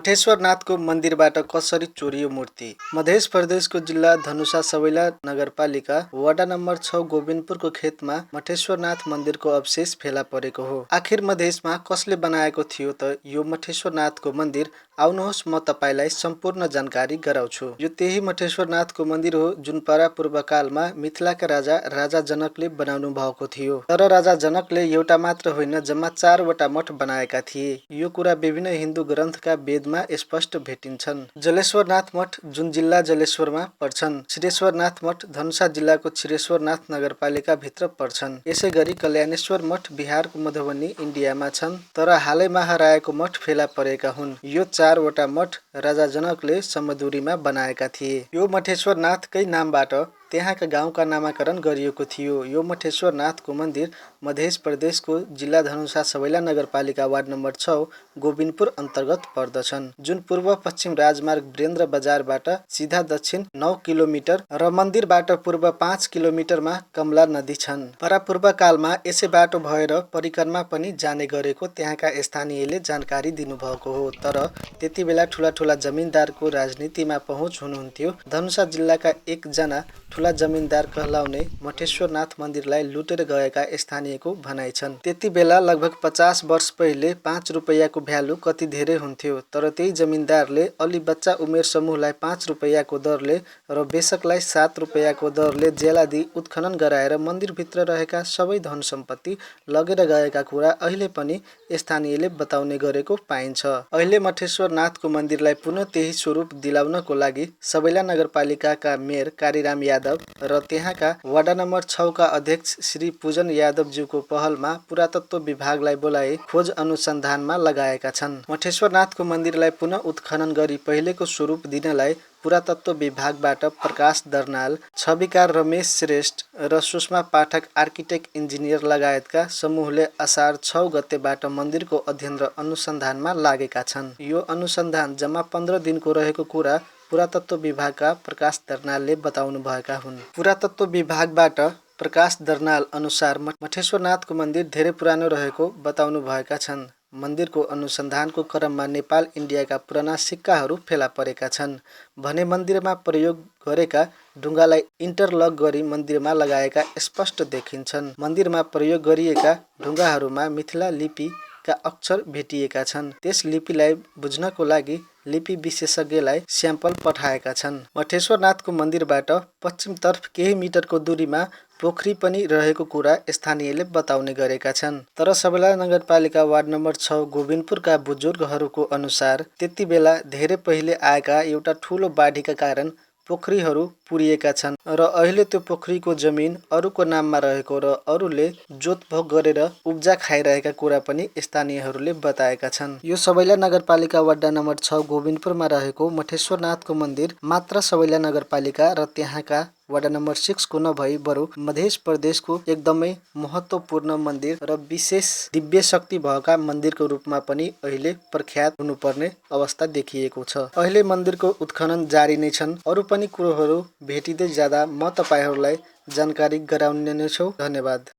मठेश्वरनाथको मन्दिरबाट कसरी चोरियो मूर्ति? मध्य प्रदेशको जिल्ला धनुषा सबैला नगरपालिका वडा नम्बर 6 गोविन्दपुरको खेतमा मठेश्वरनाथ मन्दिरको अवशेष फेला परेको हो। आखिर मधेसमा कसले बनाएको थियो त यो मठेश्वरनाथको मन्दिर? आउनुहोस् म तपाईलाई सम्पूर्ण जानकारी गराउँछु। यो त्यही मठेश्वरनाथको मन्दिर हो जुन पूर्वकालमा मिथिलाका राजा जनकले बनाउनु भएको थियो। तर राजा जनकले एउटा मात्र होइन जम्मा 4 वटा मठ बनाएका थिए। यो कुरा विभिन्न हिन्दू ग्रन्थका वेदमा स्पष्ट भेटिन्छन्। जलेश्वरनाथ मठ जुन जिल्ला जलेश्वरमा पर्छन्, क्षीरेश्वरनाथ मठ धनुषा जिल्लाको क्षीरेश्वरनाथ नगरपालिका भित्र पर्छन्। यसैगरी कल्याणेश्वर मठ बिहारको मधुबनी इन्डियामा छन्, तर हालैमा हराएको मठ फेला परेका हुन्। यो 4 वटा मठ राजा जनकले समदुरीमा बनाएका थिए। यो मठेश्वरनाथकै नामबाट त्यहाँका गाउँका नामाकरण गरिएको थियो। यो मठेश्वरनाथको मन्दिर मध्य प्रदेशको जिल्ला धनुषा सबैला नगरपालिका वार्ड नम्बर 6 गोविन्दपुर अन्तर्गत पर्दछन्, जुन पूर्व पश्चिम राजमार्ग वीरेन्द्र बजारबाट सिधा दक्षिण 9 किलोमिटर र मन्दिरबाट पूर्व 5 किलोमिटरमा कमला नदी छन्। परापूर्व कालमा यसै बाटो भएर परिक्रमा पनि जाने गरेको त्यहाँका स्थानीयले जानकारी दिनुभएको हो। तर त्यति बेला ठुला जमिनदारको राजनीतिमा पहुँच हुनुहुन्थ्यो। धनुषा जिल्लाका एकजना ठुला जमिनदार कहलाउने मठेश्वरनाथ मन्दिरलाई लुटेर गएका स्थानीयको भनाइ छन्। त्यति बेला लगभग 50 वर्ष पहिले 5 रुपैयाँको भ्यालु कति धेरै हुन्थ्यो। तर त्यही जमिनदारले अलि बच्चा उमेर समूहलाई 5 रुपैयाँको दरले र बेसकलाई 7 रुपैयाँको दरले जेलादी उत्खनन गराएर मन्दिरभित्र रहेका सबै धन सम्पत्ति लगेर गएका कुरा अहिले पनि स्थानीयले बताउने गरेको पाइन्छ। अहिले मठेश्वरनाथको मन्दिरलाई पुनः त्यही स्वरूप दिलाउनको लागि सबैला नगरपालिकाका मेयर कालीराम यादव र त्यहाँका वडा नम्बर 6 का अध्यक्ष श्री पूजन यादवज्यूको पहलमा पुरातत्व विभागलाई बोलाए खोज अनुसन्धानमा लगाएका छन्। मठेश्वरनाथको मन्दिरलाई पुनः उत्खनन गरी पहिलेको स्वरूप दिनलाई पुरातत्व विभागबाट प्रकाश दर्नाल, छविकार रमेश श्रेष्ठ र सुषमा पाठक आर्किटेक्ट इन्जिनियर लगायतका समूहले असार 6 गतेबाट मन्दिरको अध्ययन र अनुसन्धानमा लागेका छन्। यो अनुसन्धान जम्मा 15 दिनको रहेको कुरा पुरातत्व विभागका प्रकाश दर्नालले बताउनु भएका हुन्। पुरातत्व विभागबाट प्रकाश दर्नाल अनुसार मठेश्वरनाथको मन्दिर धेरै पुरानो रहेको बताउनु भएका छन्। मन्दिरको अनुसन्धानको क्रममा नेपाल इन्डियाका पुराना सिक्काहरू फेला परेका छन् भने मन्दिरमा प्रयोग गरेका ढुङ्गालाई इन्टरलक गरी मन्दिरमा लगाएका स्पष्ट देखिन्छन्। मन्दिरमा प्रयोग गरिएका ढुङ्गाहरूमा मिथिला लिपिका अक्षर भेटिएका छन्। त्यस लिपिलाई बुझ्नको लागि लिपि विशेषज्ञलाई स्याम्पल पठाएका छन्। मठेश्वरनाथको मन्दिरबाट पश्चिमतर्फ केही मिटरको दूरीमा पोखरी पनि रहेको कुरा स्थानीयले बताउने गरेका छन्। तर सबैला नगरपालिका वार्ड नम्बर 6 गोविन्दपुरका बुजुर्गहरूको अनुसार त्यति बेला धेरै पहिले आएका एउटा ठुलो बाढीका कारण पोखरीहरू पुरिएका छन् र अहिले त्यो पोखरीको जमिन अरूको नाममा रहेको र अरूले जोतभोग गरेर उब्जा खाइरहेका कुरा पनि स्थानीयहरूले बताएका छन्। यो सबैला नगरपालिका वडा नम्बर 6 गोविन्दपुरमा रहेको मठेश्वरनाथको मन्दिर मात्र सबैला नगरपालिका र त्यहाँका वडा नम्बर 6 को नभई बरु मध्य प्रदेशको एकदमै महत्त्वपूर्ण मन्दिर र विशेष दिव्य शक्ति भएका मन्दिरको रूपमा पनि अहिले प्रख्यात हुनुपर्ने अवस्था देखिएको छ। अहिले मन्दिरको उत्खनन जारी नै छन्। अरू पनि कुरोहरू भेटिँदै जाँदा म तपाईहरूलाई जानकारी गराउने नै छु। धन्यवाद।